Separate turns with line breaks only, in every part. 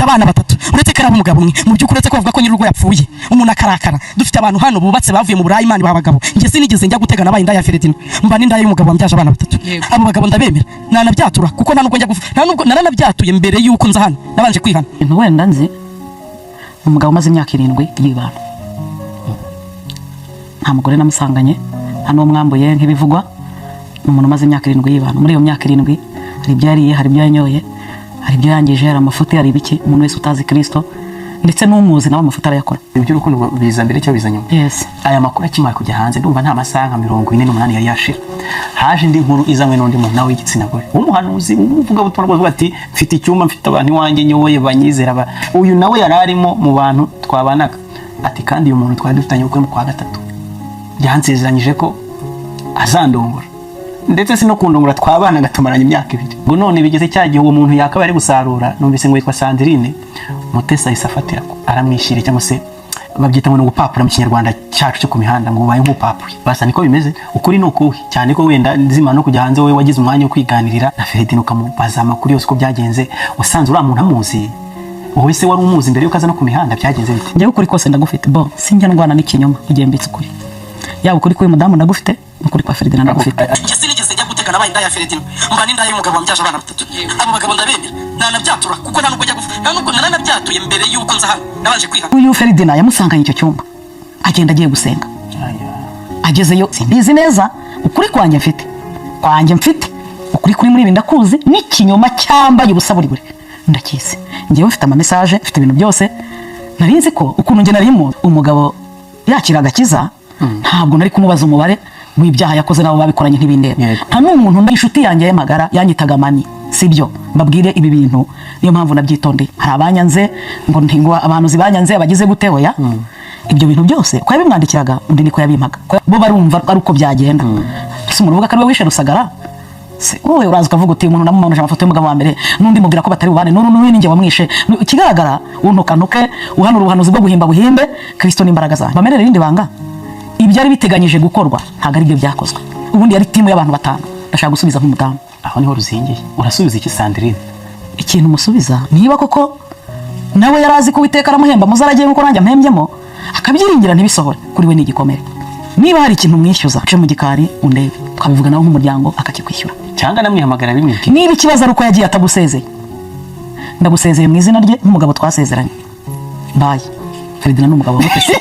Abana batatu, uretse ko ari ab'umugabo umwe. Mu by'ukuri, uretse ko bavuga ko nyir'urugo yapfuye, umuntu akarakara. Dufite abantu hano bubatse, bavuye mu Burayi, Imana ibaha abagabo. Njye sinigeze njya gutega, nabaye indaya ya Feredina, mba n'indaya y'umugabo wambyaje abana batatu. Abo bagabo ndabemera, nanabyatura, kuko nta nubwo njya gufa, nta nubwo naranabyatuye mbere y'uko nza hano, nabanje kwihana.
Ibintu wenda nzi, umugabo umaze imyaka 7 yibana, nta mugore namusanganye, nta n'uwo mwambuye nk'ibivugwa. Ni umuntu umaze imyaka 7 yibana. Muri iyo myaka 7 hari ibyo yariye, hari ibyo yanyoye, hari ibyo yangije, hari amafuti, hari ibiki. Umuntu wese utazi Kirisito ndetse n'umuzi nawe amafuti arayakora.
Iby'urukundo biza mbere cyangwa biza nyuma?
Yes.
Aya makuru akimara kujya hanze, ndumva nta masaha nka 48 yari yashira, haje indi nkuru izanywe n'undi muntu nawe w'igitsina gore w'umuhanuzi, w'umuvugabutumwa rwose, uvuga ati: "Mfite icyumba, mfite abantu iwanjye nyoboye banyizera." Uyu nawe yari arimo mu bantu twabanaga, ati: "Kandi uyu muntu twari dufitanye ubukwe mu kwa gatatu, yansezeranyije ko azandongora, ndetse si no kundongora, twabanaga tumaranye imyaka 2." Ngo none bigeze cya gihe uwo muntu yakabaye ari gusarura. Numvise ngo yitwa Sandrine Mutesi, ahise afatira ko aramwishyira, cyangwa se babyita ngo ni ugupapura mu Kinyarwanda cyacu cyo ku mihanda, ngo ubaye nk'upapuye. Basa niko bimeze. Ukuri ni ukuhe? Cyane ko wenda zima no kujya hanze, wowe wagize umwanya wo kwiganirira na Feredina, ukamubaza amakuru yose uko byagenze. Wasanze uriya muntu amuzi? Wowe se wari umuzi mbere yuko aza no ku mihanda? Byagenze bite?
Njyewe ukuri kose ndagufite. Bo sinjya ndwana n'ikinyoma igihe mbitse ukuri. Yaba ukuri k'uyu mudamu ndagufite, n'ukuri kwa Feredina ndagufite.
Njye sinigeze njya gutega, nabaye indaya ya Feredina, mba n'indaya y'umugabo wambyaje abana batatu. Abo bagabo ndabemera, nanabyatura, kuko nta nubwo njya gufa, nta nubwo naranabyatuye mbere y'uko nza hano, nabanje kwihana.
Uyu Feredina yamusanganye icyo cyumba, agenda agiye gusenga. Agezeyo, simbizi neza. Ukuri kwanjye mfite, ukuri kuri muri ibi ndakuzi, n'ikinyoma cyambaye ubusa buri buri ndakizi. Njyewe mfite ama message, mfite ibintu byose. Nari nzi ko ukuntu njye nari muzi umugabo yakira agakiza, ntabwo nari kumubaza umubare w'ibyaha yakoze n'abo babikoranye, ntibindeba. Nta n'umuntu. Inshuti yanjye y'amagara yanyitaga mani, sibyo? Mbabwire ibi bintu, niyo mpamvu nabyitondeye. Hari abanyanze ngo ngo abantu zibanyanze abagize gute? Oya, ibyo bintu byose uko yabimwandikiraga undi niko yabimpaga. Bo barumva ari uko byagenda. Ese umuntu uvuga ko ari we wishe Rusagara, se wowe uraza ukavuga uti: "Umuntu namumanuje amafoto y'umugabo wa mbere, n'undi mubwira ko batari bubane, n'uru n'uyu ninjye wamwishe." Ikigaragara, untukantuke, uhanura ubuhanuzi bwo guhimba buhimbe. Kristo n'imbaraga zanjye. Bamerere irindi banga: ibyari biteganyije gukorwa ntabwo ari byo byakozwe. Ubundi yari team y'abantu batanu. Ndashaka gusubiza nk'umudamu.
Aho niho ruzingiye. Urasubiza iki Sandrine?
Ikintu musubiza, niba koko nawe yari azi ko Uwiteka aramuhemba muzaragiye nkuko nanjye ampembyemo, akabyiringira ntibisohore, kuri we ni igikomere. Niba hari ikintu mwishyuza, uce mu gikari undebe, twabivuga nawe nk'umuryango akakikwishyura.
Cyangwa namwihamagara bimwibwira.
Niba ikibazo ari uko yagiye atagusezeye, ndagusezeye mu izina rye nk'umugabo twasezeranye. Bayi Feridina ni umugabo wa Mutesi.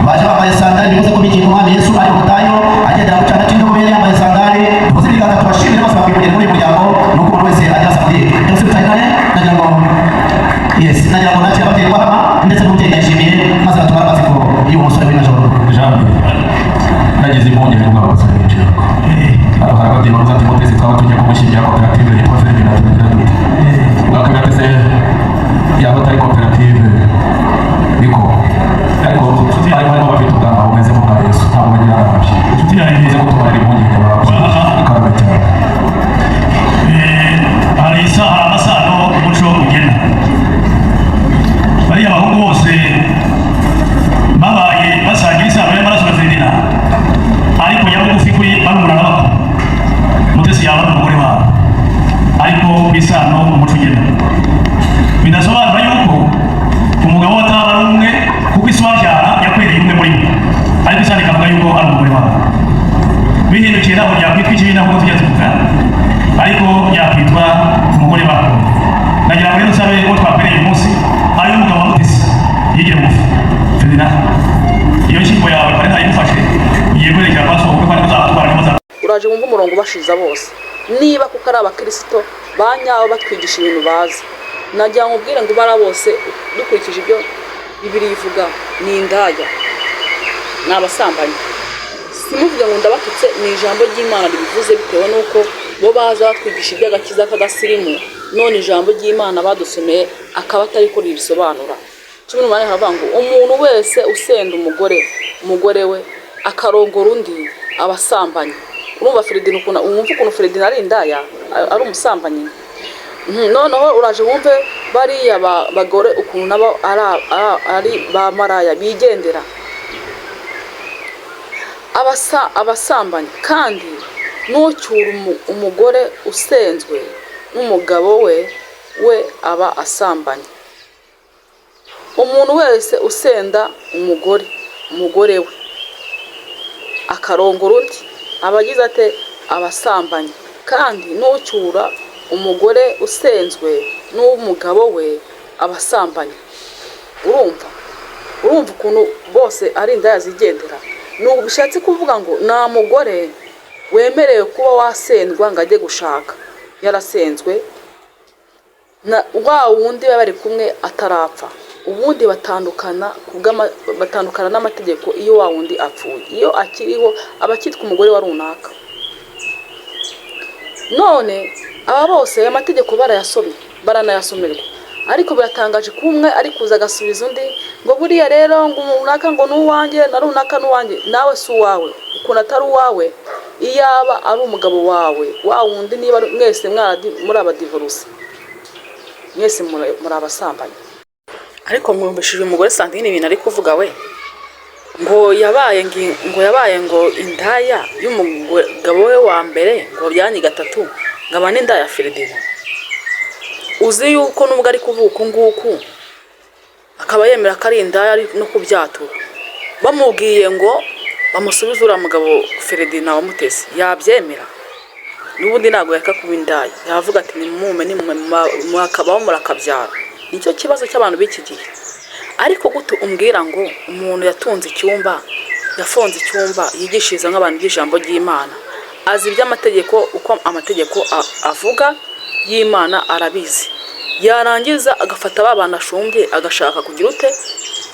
Baje bambaye sandali, bivuze ko bigiye umwami Yesu ari mu butayu agendera ku cyana cy'indogobe, yari yambaye sandali. Bivuze ibiganza tubashimire bose bakwimugira muri uyu muryango, nuko umuntu wese agira sandali byose bitahitane. Nagira ngo, yes, nagira ngo nakire ababyeyi Rwahama ndetse n'umubyeyi Ndayishimiye, maze batumare amatsiko y'uwo musore w'inajoro.
Jambo nagize impungenge ngo abasore binjira hano, hari ababyeyi bavuze ati: "Mutesi twaba tugiye kumushyingira koperative yitwa Feredina, tubigira dute?" Bakabwira ati: "Se yaba atari koperative?" Niko, ariko harimo abafite ubwanwa bumeze nk'ubwa Yesu, ntabwo bagira nabi.
Inshuti yanjye.
Uze kutumarira impungenge bawe ikarame cyane.
Hari amasano umuco ugena. Bariya bahungu bose babaye basangira isano y'amaraso na Feredina, ariko ya bugufi kuri barumuna na bakuru. Mutesi yaba ari umugore wabo, ariko ku isano umuco ugena bidasobanura yuko umugabo we ataba ari umwe, kuko isi wabyara yakwereye umwe muri bo, ariko isano ikavuga yuko ari umugore wabo. Bihindukiye ntabwo byakwitwa ikibi, ntabwo tujya tuvuga, ariko yakwitwa umugore wabo. Nagira ngo rero nsabe uwo twakwereye uyu munsi, ari umugabo wa Mutesi, yigire bugufi. Ferdinand, iyo nshyimbo yawe bari ntayigufashe, ugiye kwerekera kwa soko kuko ariko uzatwara niba
Uraje wumva umurongo ubashiza bose, niba kuko ari abakirisito ba nyabo batwigisha ibintu bazi. Nagira ngo ubwire ngo ubara bose dukurikije ibyo Bibiliya ivuga, ni indaya, ni abasambanyi. Simuvuge ngo ndabatutse, ni ijambo ry'Imana ribivuze, bitewe n'uko Bo baza batwigisha iby'agakiza k'agasirimu, none ijambo ry'Imana badusomeye akaba atari ko ribisobanura. 18 haravuga ngo umuntu wese usenda umugore we akarongora undi aba asambanye. Urumva Feredina ukuntu, wumva ukuntu Feredina ari indaya, ari umusambanyi. Noneho uraje wumve bariya bagore ukuntu nabo ari ba maraya bigendera. Abasambanyi kandi n'ucyura umugore usenzwe n'umugabo we aba asambanye. Umuntu wese usenda umugore we akarongora undi aba agize ate? Abasambanye. Kandi n'ucyura umugore usenzwe n'umugabo we abasambanye. Urumva ukuntu bose ari indaya zigendera. Ni bishatse kuvuga ngo nta mugore wemerewe kuba wasendwa ngo ajye gushaka yarasenzwe na wa wundi baba bari kumwe atarapfa. Ubundi batandukana n'amategeko iyo wa wundi apfuye. Iyo akiriho aba akitwa umugore wa runaka. None aba bose aya mategeko barayasomye, baranayasomerwa, ariko biratangaje ko umwe ari kuza agasubiza undi ngo buriya rero ngo runaka ngo ni uwanjye na runaka ni uwanjye. Nawe si uwawe. Ukuntu atari uwawe, iyaba ari umugabo wawe wa wundi, niba mwese muri abadivoruse, mwese muri abasambanyi. Ariko mwumvishije umugore Sandrine ibintu ari kuvuga we, ngo yabaye ngo indaya y'umugabo we wa mbere, ngo babyaranye gatatu, ngo abane indaya Feredina. Uzi yuko nubwo ari kuvuga uku nguku akaba yemera ko ari indaya, ari no kubyatura, bamubwiye ngo bamusubize uriya mugabo Feredina wa Mutesi, yabyemera? N'ubundi ntabwo yareka kuba indaya, yavuga ati nimume nimume murakabaho murakabyara. Nicyo kibazo cy'abantu b'iki gihe. Ariko gute umbwira ngo umuntu yatunze icyumba, yafunze icyumba yigishiriza nk'abantu iby'ijambo ry'Imana, azi iby'amategeko, uko amategeko avuga y'Imana arabizi, yarangiza agafata ba bantu ashumbye agashaka kugira ute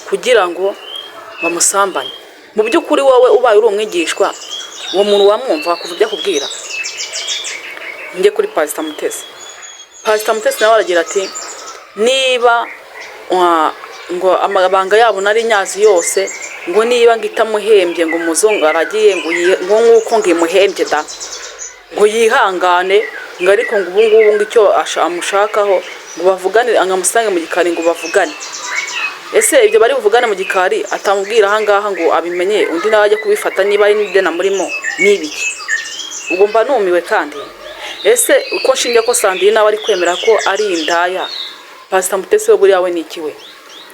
kugira ngo bamusambanye? Mu by'ukuri wowe ubaye uri umwigishwa, uwo muntu wamwumva kuva ibyo akubwira? Njye kuri Pasita Mutesi. Pasita Mutesi nawe aragira ati niba ngo amabanga yabo nari nyazi yose, ngo niba ngo itamuhembye ngo umuzungu aragiye, ngo ngo nk'uko ngo imuhembye da, ngo yihangane, ngo ariko ngo ubu ngubu ngo icyo amushakaho ngo bavugane, ngo amusange mu gikari ngo bavugane. Ese ibyo bari buvugane mu gikari atamubwira aha ngaha ngo abimenye, undi nawe ajye kubifata niba ari n'ideni amurimo ni ibiki? Ubwo mba numiwe. Kandi ese uko nshingiye ko Sandrine nawe ari kwemera ko ari indaya, Pasita Mutesi we buriya we ni iki we?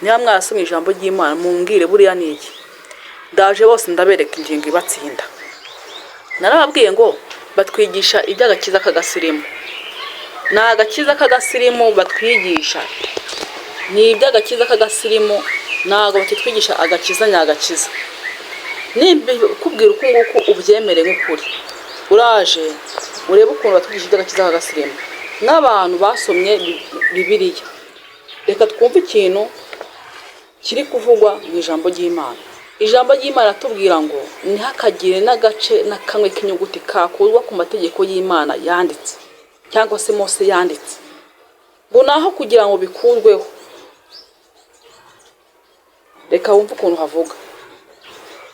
Niba mwarasomye ijambo ry'Imana mumbwire buriya ni iki. Ndaje bose ndabereka ingingo ibatsinda. Narababwiye ngo batwigisha iby'agakiza k'agasirimu. Ni agakiza k'agasirimu batwigisha, ni iby'agakiza k'agasirimu, ntabwo bakitwigisha agakiza nyagakiza. Nimba kubwira uku nguku ubyemere nk'ukuri, uraje urebe ukuntu batwigisha iby'agakiza k'agasirimu. Nk'abantu basomye Bibiliya, reka twumve ikintu kiri kuvugwa mu ijambo ry'Imana. Ijambo ry'Imana ratubwira ngo ntihakagire n'agace na kamwe k'inyuguti kakurwa ku mategeko y'Imana yanditse cyangwa se Mose yanditse, ngo naho kugira ngo bikurweho. Reka wumve ukuntu havuga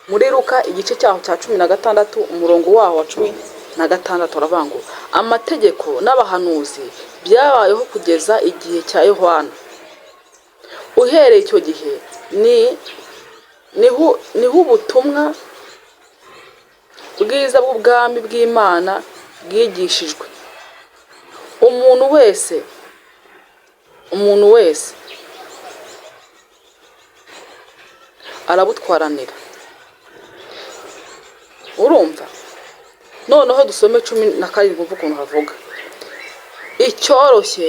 muri Luka igice cyaho cya 16, umurongo waho wa 16, aravuga ngo amategeko n'abahanuzi byabayeho kugeza igihe cya Yohana. Uhereye icyo gihe ni niho ubutumwa bwiza bw'ubwami bw'Imana bwigishijwe, umuntu wese arabutwaranira. Urumva noneho dusome 17, wumve ukuntu havuga: icyoroshye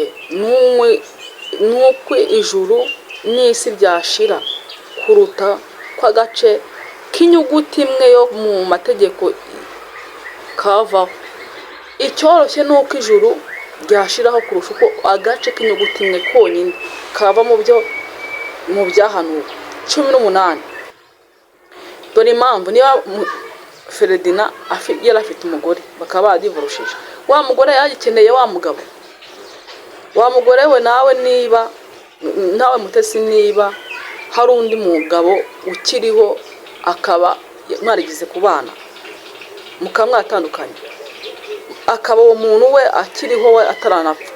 ni uko ijuru n'isi byashira kuruta ko agace k'inyuguti imwe yo mu mategeko kavaho. Icyoroshye ni uko ijuru ryashiraho kurusha uko agace k'inyuguti imwe konyine kava mu byo mu byahanuwe. 18, dore impamvu: niba Feredina yari afite umugore bakaba baradivorosheje Wa mugore yagikeneye wa mugabo. Wa mugore we nawe, niba nawe Mutesi, niba hari undi mugabo ukiriho akaba mwarigize kubana mukaba mwatandukanye, akaba uwo muntu we akiriho, we ataranapfa,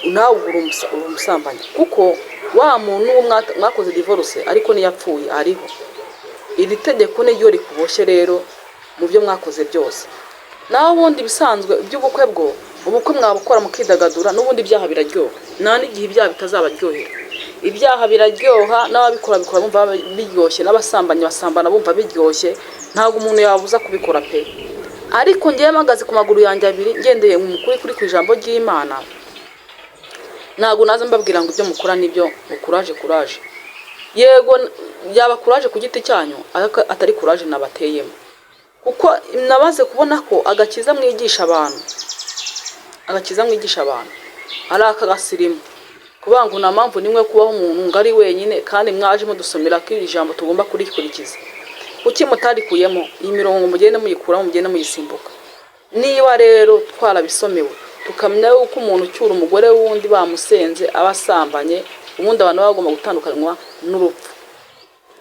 nawe ubwo uri umusambanyi, kuko wa muntu wo mwakoze divorce ariko ntiyapfuye, ariho. Iri tegeko niryo rikuboshye rero mu byo mwakoze byose. Naho ubundi ibisanzwe by'ubukwe bwo, ubukwe mwabukora mukidagadura, n'ubundi ibyaha biraryoha. Nta n'igihe ibyaha bitazabaryohera. Ibyaha biraryoha, n'ababikora bikora bumva biryoshye, n'abasambanyi basambana bumva biryoshye. Ntabwo umuntu yabuza kubikora pe. Ariko ngewe mpagaze ku maguru yanjye abiri, ngendeye mu kuri kuri ku ijambo ry'Imana, ntabwo naza mbabwira ngo ibyo mukora nibyo, ngo courage, courage. Yego, yaba courage ku giti cyanyu, ariko atari courage nabateyemo, kuko nabaze kubona ko agakiza mwigisha abantu, agakiza mwigisha abantu ari aka gasirimu. Kuvuga ngo nta mpamvu nimwe kubaho umuntu ngo ari wenyine, kandi mwaje mudusomera ko iri jambo tugomba kurikurikiza. Kuki mutarikuyemo iyi mirongo? Mugende muyikuramo, mugende muyisimbuka. Niba rero twarabisomewe, tukamenya yuko umuntu ucyura umugore w'undi bamusenze aba asambanye, ubundi abantu baba bagomba gutandukanywa n'urupfu,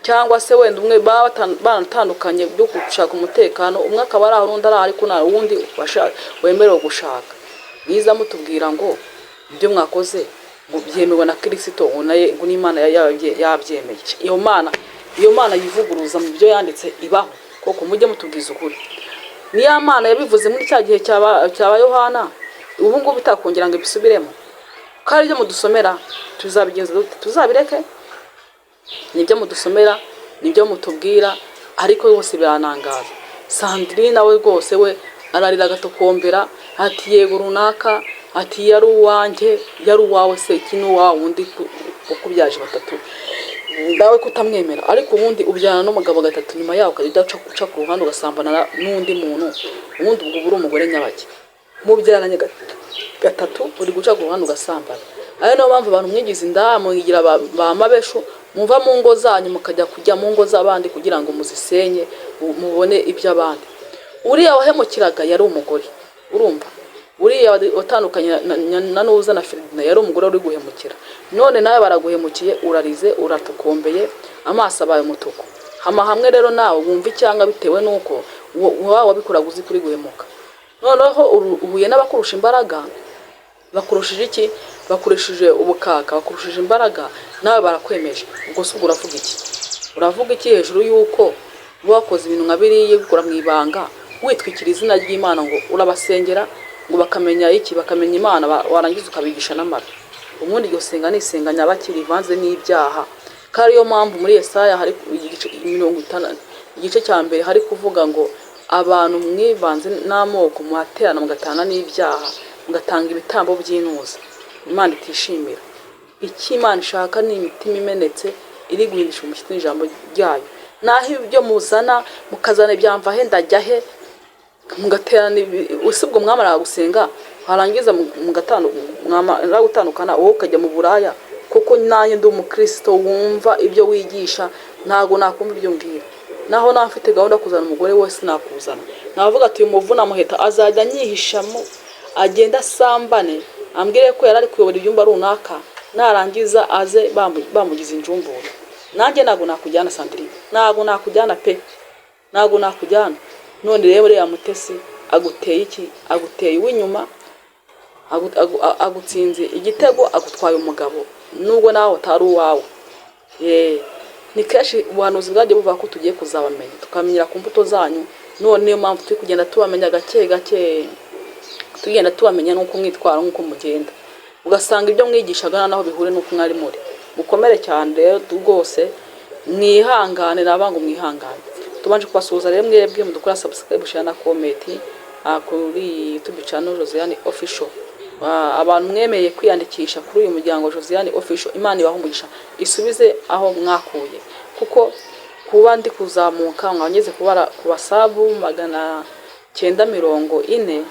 cyangwa se wenda umwe baba baratandukanye byo gushaka umutekano, umwe akaba ari aho undi ari aho, ariko nta wundi wemerewe gushaka. Mwiza mutubwira ngo ibyo mwakoze ngo byemewe na Kirisito, ngo naye ngo n'Imana yabyemeye. Iyo Mana yivuguruza mu byo yanditse ibaho koko? Mujye mutubwiza ukuri. Niya Mana yabivuze muri cya gihe cyaba Yohana, ubu ngubu itakongera ngo ibisubiremo? Ko ari ibyo mudusomera, tuzabigenza dute? Tuzabireke? Nibyo mudusomera, nibyo mutubwira, ariko rwose biranangaza. Sandrine we rwose we ararira agatokombera, ati yego runaka, ati yari uwanjye. Yari uwawe se iki? Ni uwawe undi wakubyaje batatu nawe kutamwemera? Ariko ubundi ubyarana n'umugabo gatatu, nyuma yaho ukajya uca ku ruhande ugasambana n'undi muntu. Ubundi ubwo uba uri umugore nyabaki? Mubyaranye gatatu, uri guca ku ruhande ugasambana. Ayo niyo mpamvu abantu mwigize inda, mwigira ba mabeshu, muva mu ngo zanyu mukajya kujya mu ngo z'abandi kugira ngo muzisenye, mubone iby'abandi. Uriya wahemukiraga yari umugore, urumva? Uriya watandukanye na Nuza na Ferdinand yari umugore uri guhemukira. None nawe baraguhemukiye, urarize, uratukombeye, amaso abaye umutuku. Hama hamwe rero nawe wumva icyanga bitewe n'uko waba wabikoraga uzi kuri guhemuka. Noneho uhuye n'abakurusha imbaraga. Bakurushije iki? Bakurushije ubukaka, bakurushije imbaraga, nawe barakwemeje. Ubwo se ubwo uravuga iki? Uravuga iki hejuru y'uko uba wakoze ibintu nka biriya, ubikora mu ibanga, witwikira izina ry'Imana, ngo urabasengera ngo bakamenya iki? Bakamenya Imana, warangiza ukabigisha n'amabi. Ubundi iryo senga ni isenga nyabaki rivanze n'ibyaha? Ko ariyo mpamvu muri Yesaya hari igice 50, igice cya mbere, hari kuvuga ngo abantu mwivanze n'amoko, muhaterana mugatana n'ibyaha, mugatanga ibitambo by'intuza Imana itishimira. Icyo Imana ishaka ni imitima imenetse iri guhindisha umushyitsi n'ijambo ryayo. Naho ibyo muzana, mukazana ibyamva he ndajya he, mugaterana usibwo mwamara gusenga, warangiza mwamara gutandukana, wowe ukajya mu buraya. Kuko nanjye ndi umukristo wumva ibyo wigisha, ntabwo nakumva ibyo umbwira. Naho nawe mfite gahunda yo kuzana umugore wese nakuzana, navuga ati uyu muvuna muheta azajya anyihishamo, agenda asambane, ambwire ko yari ari kuyobora ibyumba runaka, narangiza aze bamugize injumbure. Nanjye ntabwo nakujyana, Sandrine, ntabwo nakujyana pe, ntabwo nakujyana. None rero uriya Mutesi aguteye iki? Aguteye uw'inyuma, agutsinze igitego, agutwaye umugabo nubwo nawe utari uwawe. Ni kenshi ubuhanuzi bwagiye buvuga ko tugiye kuzabamenya, tukamenyera ku mbuto zanyu. None niyo mpamvu turi kugenda tubamenya gake gake, tugenda tubamenya n'uko mwitwara, nk'uko mugenda, ugasanga ibyo mwigishaga naho bihure n'uko mwari muri. Mukomere cyane rero rwose, mwihangane, nabanga mwihangane. Tubanje kubasuhuza rero mwebwe mudukora subscribe, share na comment kuri YouTube channel Josiane Official. Abantu mwemeye kwiyandikisha kuri uyu muryango Josiane Official, Imana ibahe umugisha, isubize aho mwakuye, kuko kuba ndi kuzamuka nkaba ngeze ku basabu 940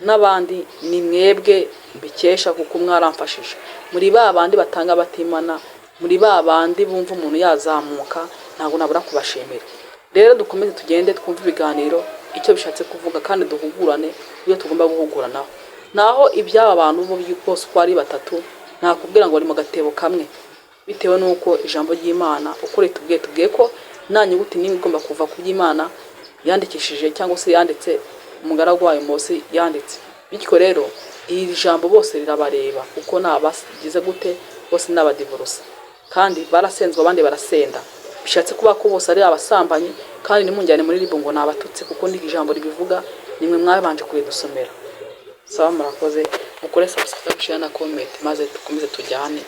n'abandi, ni mwebwe mbikesha, kuko mwaramfashije. Muri ba bandi batanga batimana, muri ba bandi bumva umuntu yazamuka, ntabwo nabura kubashimira. Rero dukomeze tugende twumve ibiganiro. icyo bishatse kuvuga kandi duhugurane ibyo tugomba guhuguranaho. Naho iby'aba bantu bo bose uko ari batatu, nakubwira ngo bari mu gatebo kamwe, bitewe n'uko ijambo ry'Imana uko ritubwiye, tubwiye ko nta nyuguti n'imwe igomba kuva ku by'Imana yandikishije cyangwa se yanditse umugaragu wayo Mose yanditse. Bityo rero iri jambo bose rirabareba, kuko ni abagize gute, bose ni abadivorose kandi barasenzwe, abandi barasenda. Bishatse kuba ko bose ari abasambanyi. Kandi ntimunjyane muri RIB ngo ni abatutsi, kuko ni ijambo ribivuga, nimwe mwabanje kuridusomera. Sawa, murakoze, mukore subscribe, share na comment, maze dukomeze tujyane.